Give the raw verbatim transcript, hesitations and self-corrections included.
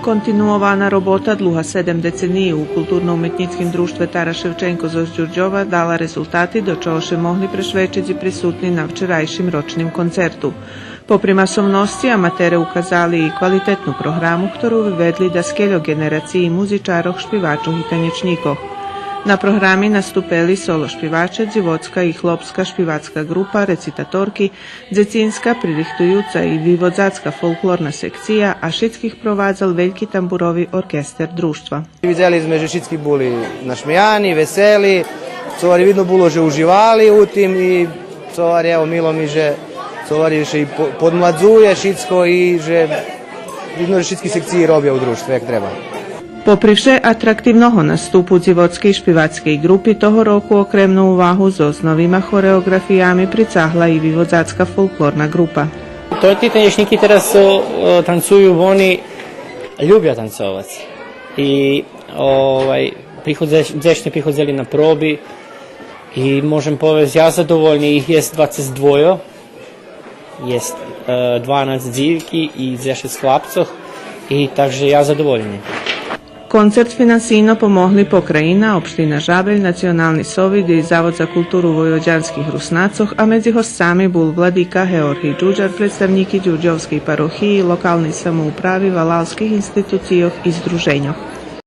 Континуована робота длуга седем децениї у Културно-уметнїцким дружтве Тарас Шевченко зоз Дюрдьова дала резултати, до чого ше могли пришвечиц и присутни на вчерайшим рочним концерту. Попри масовносци, аматере указали и квалитетну програму, хтору виведли даскельо ґенерациї музичарох, шпивачох и танєчнїкох. На програми наступели соло шпиваче, дзивоцка и хлопска шпивацка ґрупа, рецитаторки, дзецинска, пририхтуюца и виводзацка фолклорна секция, а шицких провадзел Вельки тамбурови оркестер Дружтва. Видзели зме же шицки були нашмеяни, весели, цо вари видно було же уживали у тим и цо вари, ево, мило ми же, цо вари, ше и по-, подмладзує шицко и же видно же шицки секциї робя у Дружтве як треба. Попри вше атрактивного наступу дзивоцкей шпивацкей ґрупи, того року окремну увагу зоз новима хореоґрафиями прицагла и виводзацка фолклорна ґрупа. Тоти танєчнїки тераз цо, е, танцую, вони любя танцовац. И, овай, приходзе-, дзешнє приходзели на проби. И можем повесц, я задовольни, их єст двацец двойо. Єст, е, дванац дзивки и дзешец хлапцох, и так же я задовольни. Концерт финансийно помогли Покраїна, Општина Жабель, Национални совит и Завод за културу войводянских Руснацох, а медзи госцами бул владика Георгий Джуджар, представнїки Дюрдьовскей парохиї, локалней самоуправи, валалских институцийох и здруженьох.